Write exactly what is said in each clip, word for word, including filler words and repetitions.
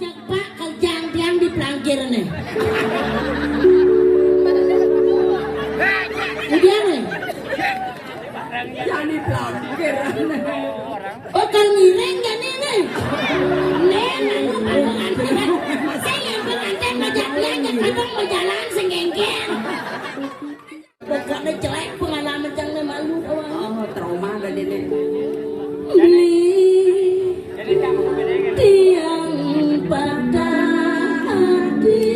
Cek, Pak, kerjaan tiang di pelangkir nih. Udah nih. Yang di pelangkir. Oh, kalau miring kan ini. Nih, lalu kalau nganter. Saya yang pengantin bajak dia, kadang berjalan sengkengkeng. Pokoknya jelek pengalaman yang malu doang. Oh, trauma tadi nih. Beli tiang patah hati,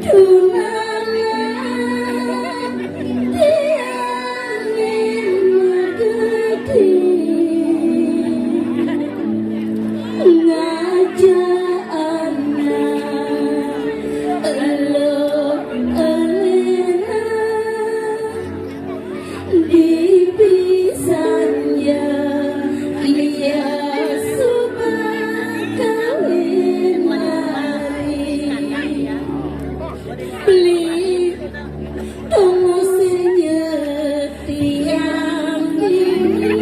tunangan tiang magadi, ngajak anak lo elena. Dipisanja dia suba kawin mari. Beli tunggu senyetiang ini.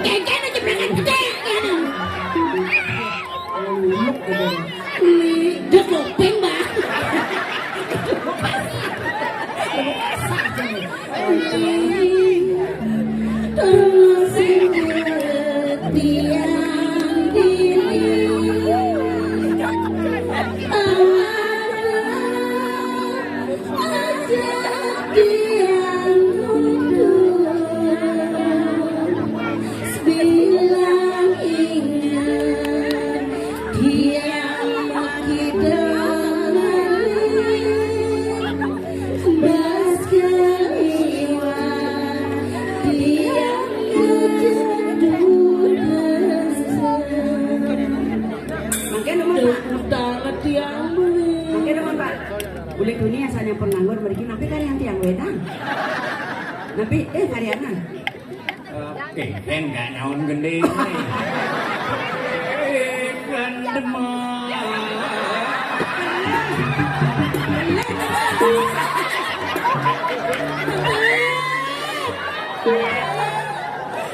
Kagak ada jeprekan gede, ya. Dek lopeng, Mbak. Terus tiang diri. Aja tiang mundur. Bilang ingat dia maki dengerin. Bas keliwat dia kejedudan. Mangke nuwun, Pak. Utang tiang beli. Mangke nuwun, Pak. Boleh dunia saya pernah nganggur mriki, napi karyan tiang wedang? Napi, eh, karyana? Oke, kan nggak naon gending. Kan demen.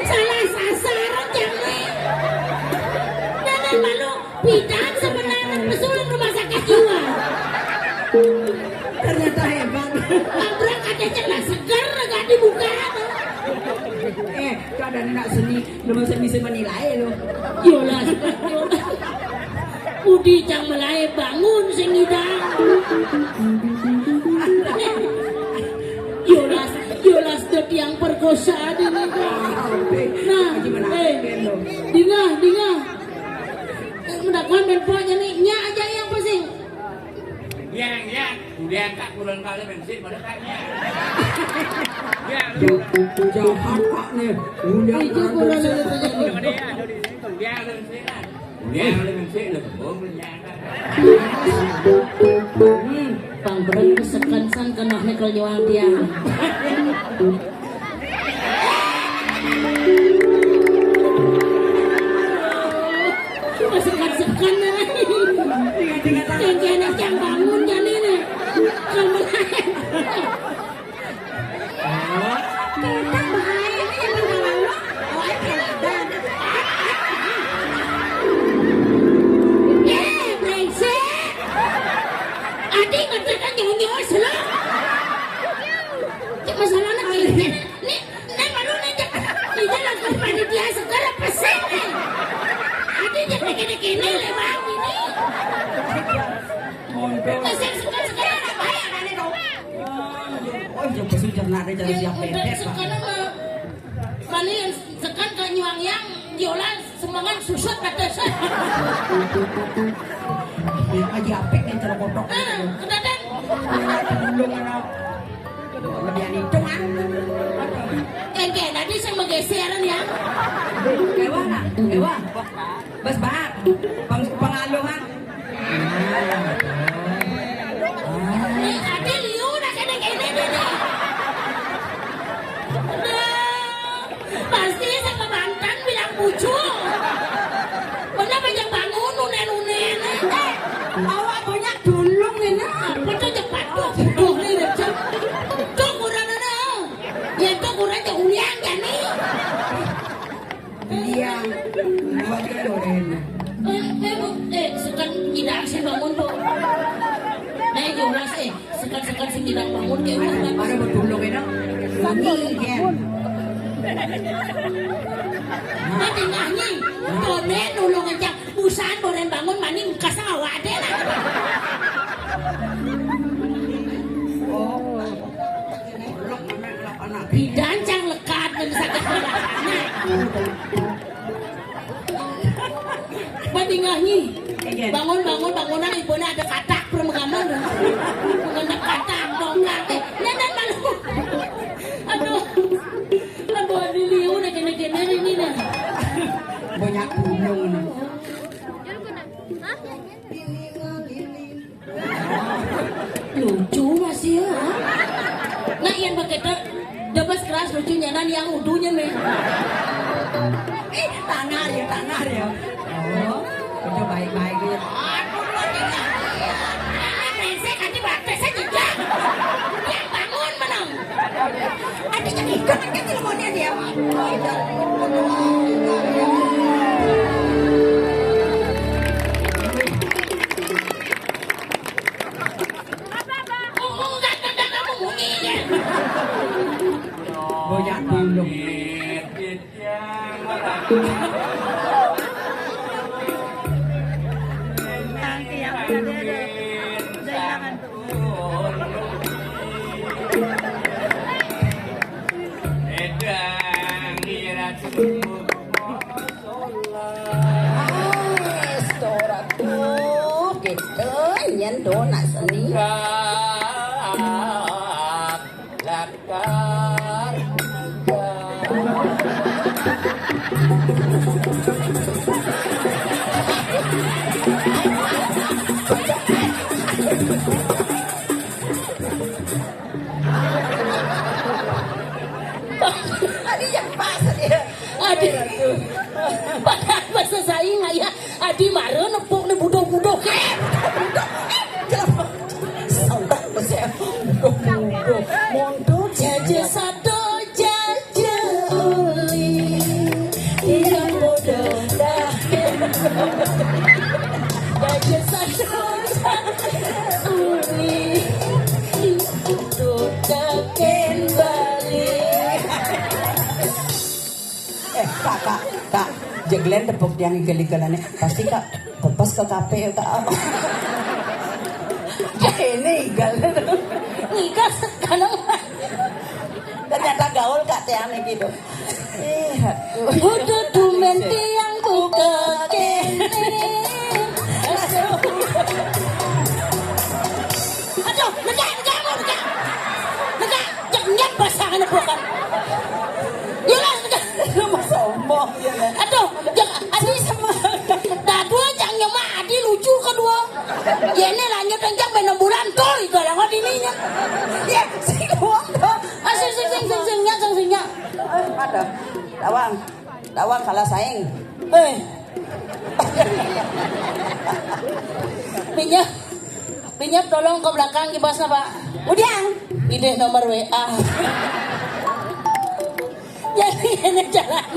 Salah sasaran, jangan. Jangan malu. Pidan sebenarnya pesulung rumah sakit jiwa. Ternyata hebat. Abrak ada celah segar, nggak dibuka. Eh, keadaan anak seni, belum bisa bisa menilai lo. Yolas, yolas. Udi cang melai bangun sing ngidang. Yolas, yolas dot yang perkosa di nih. Nah, eh, dingah, dingah. Mendakuan ben pokoknya nih, nya aja yang pusing. Yang, yang, udah angkat bulan kali bensin pada kayaknya. Ya, jahat, Pak, nih. Udah itu kurang dari tadi. Udah, udah, udah, udah, udah. Udah, udah, udah, udah. Hmm, pang bereng kesekan san kenah nih kalau nyual dia. Sekan-sekan nih. Jangan yang bangun kan ini. Kamu lain. Kita bahaya ini yang mengalami. Oh, ini ada. Eh, brengsek. Adi ngerti kan nyonyo selo. Cek masalahnya kayak gini. Nih, nih baru nih, Cek. Ini langsung panitia segera pesen nih. Adi jangan gini-gini lewat ini. Pesen segera-segera apa ya, aneh dong. Oh, yang pesen cerna ada jalan siap pendek, Pak. Sekarang mah, mana yang sekarang kan nyuang yang jualan semangat susut kata saya. Ya, aja apik yang cerobotok. Ah, kedatangan. Belum ada. Kemudian itu kan. Engke, tadi saya menggeseran ya. Ewa, Kak? Ewa. Bas, Pak. Peng-, pengaluhan. Nih, tadi liu nak kena kene nih. Pasti sama mantan bilang bucu. Mana banyak bangun unen-unen. Eh, awak banyak dulung ini. Apa tuh cepat tuh? Tuh nih, Rejab. Tuh kurang ada. Ya tuh Orang ke ulian jani. Iya. Buat ke Lorena. Eh, eh, Bu, eh, sekat tidak sing bangun, Bu. Nah, Jonas, eh, sekat-sekat sing tidak bangun ke ulian. Baru bertulung, ya. Ini, ya. Mati nyanyi. Tone nulung aja. Busan boren bangun mani engkas awak deh lah. Oh. Bidan cang lekat dan sakit. Mati nyanyi. Bangun, bangun, bangunan ibunya ada katak, permegaman. Mengenai katak, dongkak. Eh, nenek malu. Aduh. Aduh, aduh, liu, nak kena-kena ini, nah. Banyak gunung, nah. Lucu masih ya. Nah, yang pakai tu, debas keras lucunya, nah, yang udunya, meh. Eh, tanah ya, tanah ya. Oh, itu baik-baik ya. Aduh, dua tiga. Anak brengsek, nanti batas saja, Jang. Yang bangun, menang. Ada jadi ikut kan ceremonia dia. Banyak dulu. Restoran tuh gitu, nyen do nak seni. Adi yang pas dia. Adi. Padahal bahasa saing ya. Adi mara nepuk ni buduh-buduh. Eh, buduh-buduh. Eh, jelek. Saudara saya. Buduh-buduh. Mondok jaja satu jaja uli. Iya bodoh dah. Jaja satu jaja uli. Itu kaken balik. Eh, Kak, Kak, Kak. Jeglen tepuk tiang igel-igelannya. Pasti, Kak, pepes ke kafe ya, Kak. Ini igel. Ngigas, kadang. Ternyata gaul, Kak, tiang gitu. Eh, aduh. Udah dumen tiang buka kene. Aduh, negak, negak, negak. Negak, jangan pasangan bukan. Ya lah, negak. Lu mah sombong, ya, kan? Aduh, jangan, aduh, sama. Dah dua, jangan nyemak, adi lucu kedua. Ya, ini lanjut, enjang, enam bulan, tuh, iga langot ininya. Ya, si kuat, tuh. Ah, sing, sing, sing, sing, sing, sing, sing, sing. Aduh, tawang. Tawang kalah saing. Eh. Minyak. Minyak tolong ke belakang kibasnya, Pak. Udiang. Ini nomor W A. Jadi ini jalan.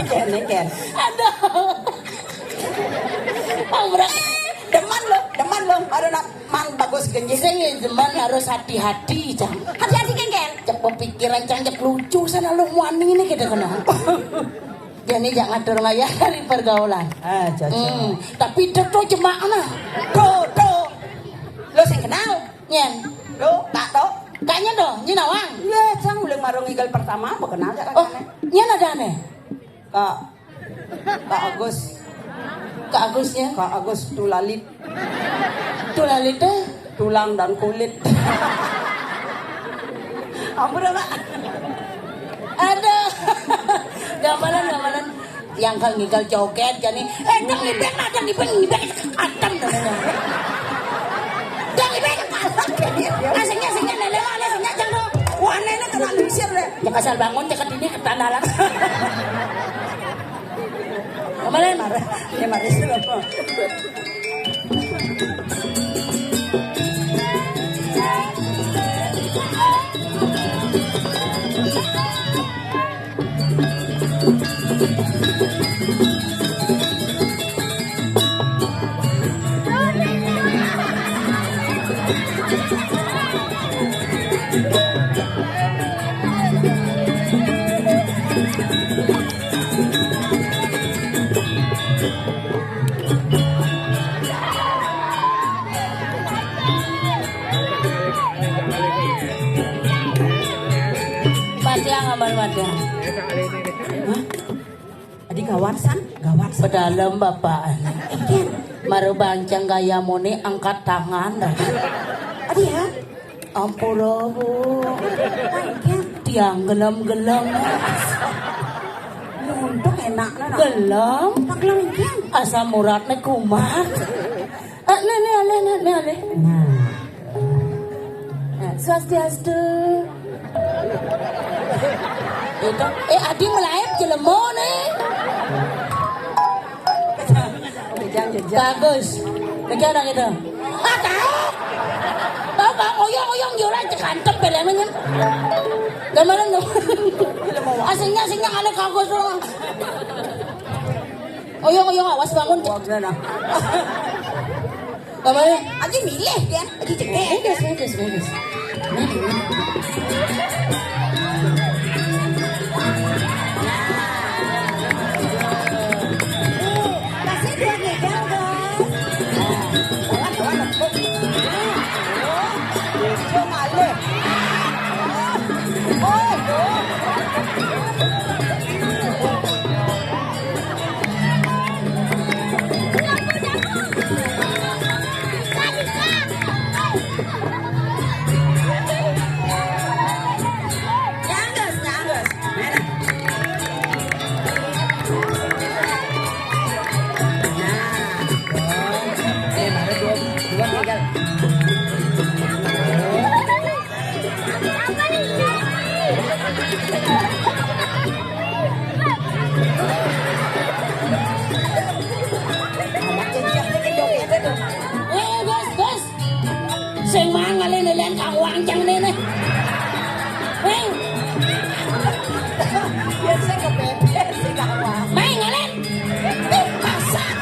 Ini kan. Aduh. Amrak. Deman lo, deman lo. Baru nak man bagus genjis. Sing ya, deman harus hati-hati, Cang. Hati-hati, Kengken. Cek pemikiran, Cang, cek lucu sana lu muani ini kita kena. Jadi jangan ngatur ngayah dari pergaulan. Ah, cocok. Hmm, tapi itu tuh jemaah nah. Tuh, tuh. Lo sing kenal? Nyen. Lo tak tau? Kayaknya dong, ini nawang. Iya, Cang, udah marung igal pertama, apa kenal ya? Oh, rasanya? Nyen ada aneh? Kak, Kak Agus. Kak Agusnya? Kak Agus Tulalit. Tulalit teh? Tulang dan kulit. Ampun, Pak. Aduh. Gambaran, gambaran. Yang kal ngigal joget, jadi, eh, dang ibek, nah, dang ibek, ibek, antem, namanya. Dang ibek, kalah, jadi. Asingnya, asingnya, lele, lele, asingnya, jangan, wah, nenek kena lisir, deh. Ya, kasar bangun, cekak ini, ke tanah, lah. Kemarin. Marah, ya, marah, sih, apa? Yang amal wadah. Hah? Adi gawat san, gawat san. Pedalem bapak. Mara bancang gaya mone angkat tangan. Adi ya? Ampura, Bu. Tiang gelem-gelem. Untung enak, nah. Gelem. Tak gelem, Tiang. Asam uratne kumat. Ah, nih, nih, alih, nih, nih, alih. Nah. Nah, swastiastu. Itu, eh, adi melaib jelema nih. Bagus. Kerja orang itu. Ah, tahu. Bapak oyong-oyong yo ora cekantep belengnya. Gambaran lo. Asingnya, asingnya aneh kagos lo. Oyong-oyong awas bangun. Wah, gimana? Gambaran. Aji milih dia, aji cekek. Bagus, bagus, bagus. Kasih dua tiga, guys. Awas, awas. Cuma lu. Oh, oh. Eh, Gus, Gus. Sing mangan lene len kang wancang nene. Heng. Biasa kepepet sih kawan. Main ngalen. Ih, masak.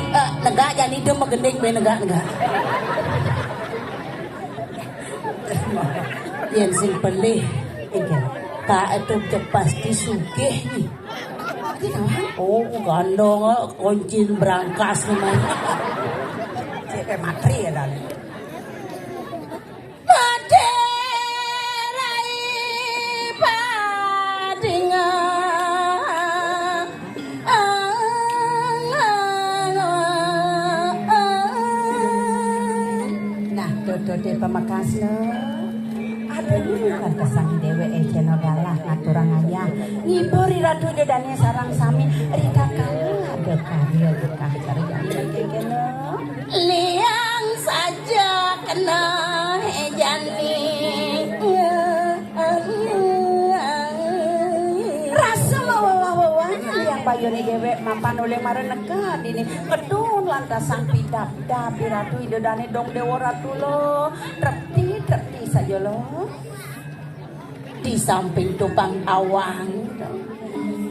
Eh, negak jani tu magending be negak-negak. Yen sing pelih, ka itu pasti sugih ni. Oh, gandong, eh, kuncin berangkas ni, man. Cek matri ya, dah. Madé rai padinga. Nah, dododé pamekasna. Aduh, lantesang déwéké jana galah ngaturang ayah. Ngibur Ratu Ida Dané sareng sami ritatkala ada karya bekah cariyane kéné. Liang saja kena jani. Rasa mawewah-wewah liang bayuné déwék mapan olih mara neka dini. Kedun lantas sang pidap-dap di Ratu Ida Dané dong Déwa Ratu lo. Trepti, trepti saja lo. Di samping tupang tawang.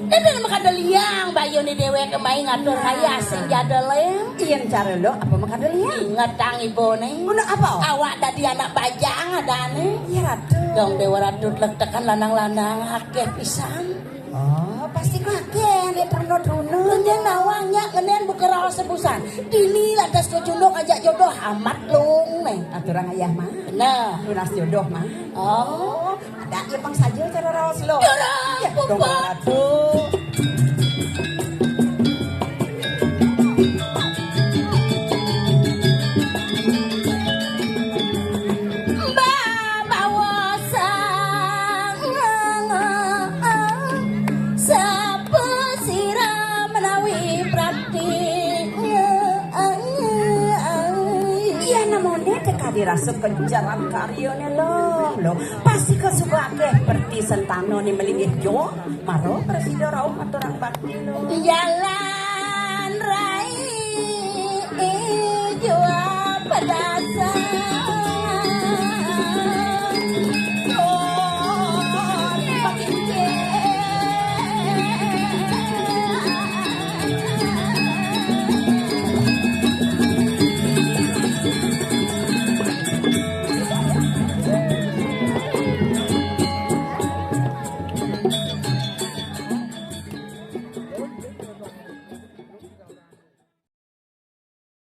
Dédé makada liang, bayuné déwék mai ngatur kaya sing jada lem. Yén cara lo apa makada liang? Ingetang ibuné. Guna apa? Awak dadi anak bajang adané. Iya, Ratu. Dong Déwa Ratu tlek tekan lanang-lanang akéh pisan. Oh, pasti kaké ané truna-truna. Ngendén nawang nyak, ngendén buka raos sebusan. Dini lantas kocunduk ajak jodoh amat lung né. Aturang ayah mah. Nah, nunas jodoh mah. Oh, ada ya pang saja cara raos lo. Durang, ya, Pupa. Dong ratu. Babawa sang sapasira menawi prakti. Iya, namoné té kadi rasa kencaran karyané lo. Lo, pasti kasuka akéh perti sentana ni melinggih jo. Maro prasida rauh aturang bakti lo. Jalan rai jua pedasa.